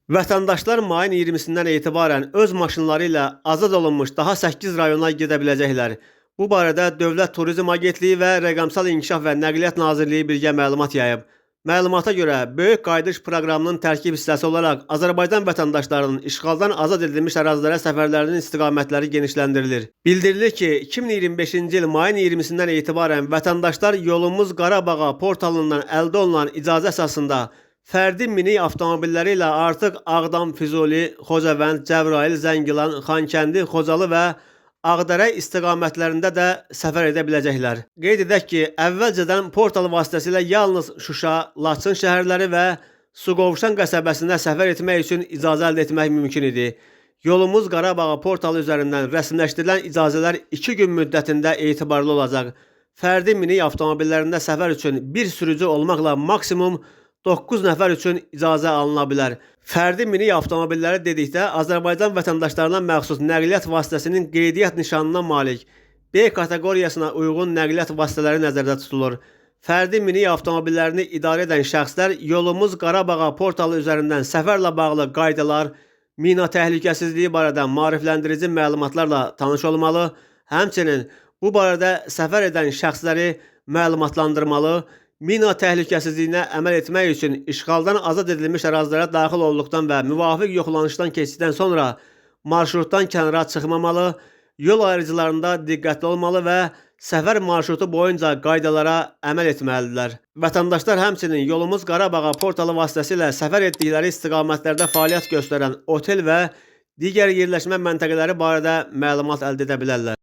Vətəndaşlar mayın 20-sindən etibarən öz maşınları ilə azad olunmuş daha 8 rayona gedə biləcəklər. Bu barədə Dövlət Turizm Agentliyi və Rəqəmsal İnkişaf və Nəqliyyat Nazirliyi birgə məlumat yayıb. Məlumata görə, Böyük Qayıdış proqramının tərkib hissəsi olaraq Azərbaycan vətəndaşlarının işğaldan azad edilmiş ərazilərə səfərlərinin istiqamətləri genişləndirilir. Bildirilir ki, 2025-ci il mayın 20-sindən etibarən vətəndaşlar Yolumuz Qarabağa portalından əldə olunan icazə əsasında fərdi minik avtomobilləri ilə artıq Ağdam, Füzuli, Xocavənd, Cəbrayıl, Zəngilan, Xankəndi, Xocalı və Ağdərə istiqamətlərində də səfər edə biləcəklər. Qeyd edək ki, əvvəlcədən portal vasitəsilə yalnız Şuşa, Laçın şəhərləri və Suqovuşan qəsəbəsinə səfər etmək üçün icazə əldə etmək mümkün idi. Yolumuz Qarabağa portalı üzərindən rəsmiləşdirilən icazələr 2 gün müddətində etibarlı olacaq. Fərdi minik avtomobillərində səfər üçün bir sürücü olmaqla maksimum 9 nəfər üçün icazə alına bilər. Fərdi minik avtomobilləri dedikdə Azərbaycan vətəndaşlarına məxsus nəqliyyat vasitəsinin qeydiyyat nişanına malik B kateqoriyasına uyğun nəqliyyat vasitələri nəzərdə tutulur. Fərdi minik avtomobillərini idarə edən şəxslər Yolumuz Qarabağa portalı üzərindən səfərlə bağlı qaydalar, mina təhlükəsizliyi barədə maarifləndirici məlumatlarla tanış olmalı, həmçinin bu barədə səfər edən şəxsləri məlumatlandırmalı, mina təhlükəsizliyinə əməl etmək üçün işğaldan azad edilmiş ərazilərə daxil olduqdan və müvafiq yoxlanışdan keçdikdən sonra marşrutdan kənara çıxmamalı, yol ayırıcılarında diqqətli olmalı və səfər marşrutu boyunca qaydalara əməl etməlidirlər. Vətəndaşlar həmçinin Yolumuz Qarabağa portalı vasitəsilə səfər etdikləri istiqamətlərdə fəaliyyət göstərən otel və digər yerləşmə məntəqələri barədə məlumat əldə edə bilərlər.